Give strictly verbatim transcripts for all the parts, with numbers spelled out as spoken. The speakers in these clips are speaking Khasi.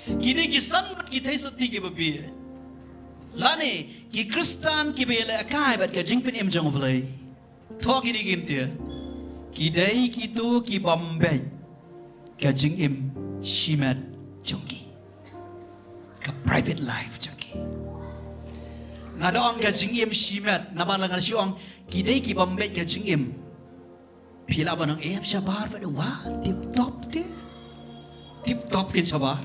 Kine ki san ngut ki theisotti kiba bieit, lane ki Khristan kiba ïalehkai bad ka jingpynim jong U Blei, thoh kine ki ktien, ki dei kito ki bym beit ka jingim shimet jong ki, ka private life jong ki. Nga da ong ka jingim shimet namar lada nga shu ong ki dei ki bym beit ka jingim, phi lah ban ong, em, shabar bad, wa, tip top te. Tip top kin shabar.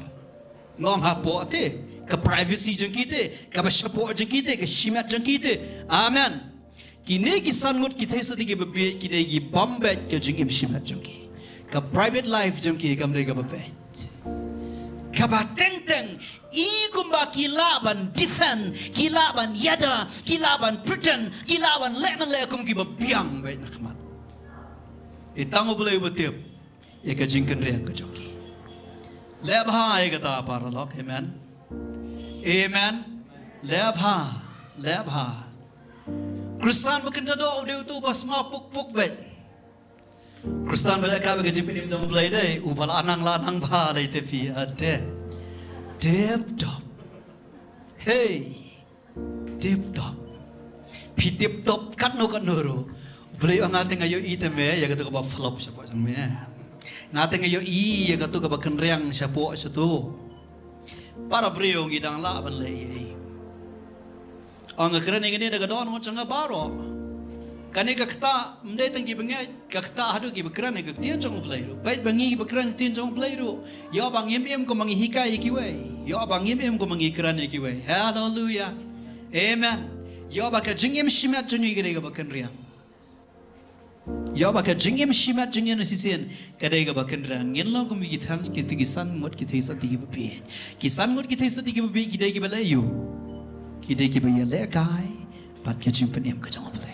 Nga ong hapoh te, ka privacy jong ki te, kaba shapoh jong ki te, ka shimet jong ki te. Amen. Kine ki san ngut ki theisotti kiba bieit ki dei ki bym beit ka jingim shimet jong ki. Ka private life jong ki kam dei kaba beit. Kaba teng teng i kumba ki lah ban defend, ki lah ban ïada, ki lah ban pretend, ki lah ban leh man leh kum kiba biang beit na khmat. Hynrei tang U Blei uba tip ïa ka jingkynriang ka jong ki. Leh bha ïa kata paralok. Amen. Amen. Leh bha, leh bha. Khristan ba kynja doh u dei uto uba sma puk puk beit. Khristan ba lehkai bad ka jingpynim jong U Blei dei uba la nang la nang bha lei te phi, ate. Tip top. Hei. Tip top. Phi tip top katno katno ruh, U Blei ong, nga te nga ïohi te me ïa kato kaba flop shapoh jong me. Nga te nga ïohi ïa kato kaba kynriang shapoh shato. Para briew ngi dang lah ban leh ei ei. Ong nga kren ïa kane da ka dohnud jong nga baroh. Kane ka ktah ym dei tang kiba ngeit, ka ktah haduh kiba kren ïa ka ktien jong U Blei ruh. Bad ba ngi kiba kren ktien jong U Blei ruh, ïoh ba ngim im kumba ngi hikai ïa kiwei, ïoh ba ngim im kumba ngi kren ïa kiwei. Haleluia. Amen. Ïoh ba ka jingim shimet jong ngi ka dei kaba kynriang. Ïoh ba ka jingim shimet jong ngi na shisien ka dei kaba kynriang. Ngin long kum ki than, kito ki san ngut ki theisotti kiba bieit. Ki san ngut ki theisotti kiba bieit ki dei kiba leh aïu? Ki dei kiba ïalehkai bad ka jingpynim ka jong U Blei.